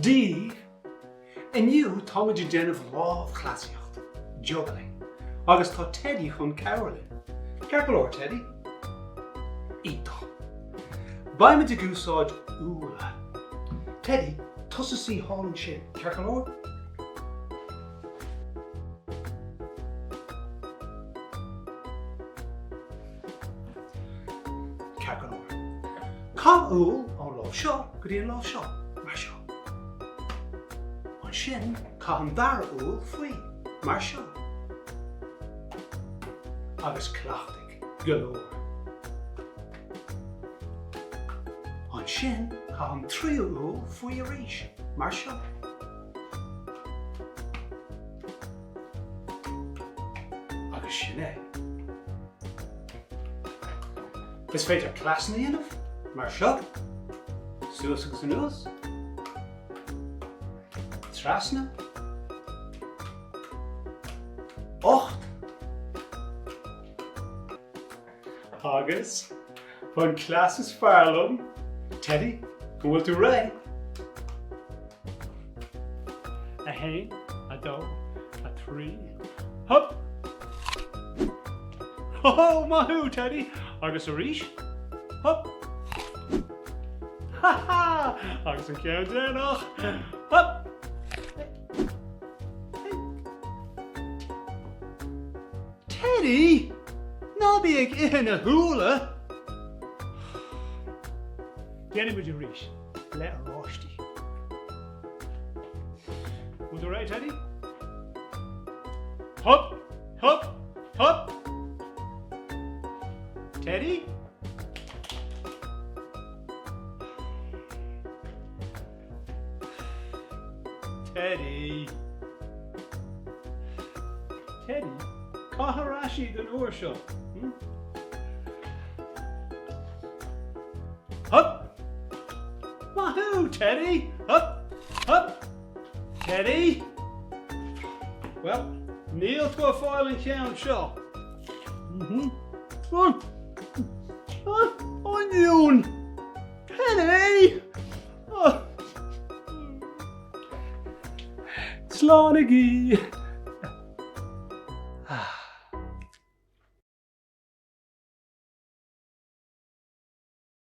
Dia daoibh! Inniu táimid ag déanamh lámhchleasaíocht, juggling, agus tá Teddy chun cabhair linn. Ceart go leor, Teddy? Iontach. Beimid ag úsáid úlla. Teddy, tusa suí thall ansin, ceart go leor? Ceart go leor. Caith úll ón lámh seo go dtí an lámh seo, mar seo. Ansin, caith an dara úll faoi, mar seo. Agus cleachtaigh go leor. Ansin, caith an tríú úll faoi arís, mar seo. Agus sin é. Is féidir cleasanna a dhéanamh, mar seo, suas agus anuas, trasna, ucht, Agus an cleas is fearr liom, Teddy, an bhfuil tú réidh? 1, 2, 3, hup! Ho, maith thú, Teddy! Agus arís, hup! Ha ha! Agus an ceann deireanach, hup! Teddy! Ná bí ag ithe na húlla! Déanfaidh muid arís le oráistí. Bhfuil tú réidh, Teddy? Hup! Hup! Hup! Teddy? Teddy! Teddy, caith ar ais iad an uair seo. Hmm? Hup! Maith thú, Teddy! Hup! Hup! Teddy! Well, níl tú ag fáil an cheann seo. Mm -hmm. Oinniún! Teddy! Slánaigí!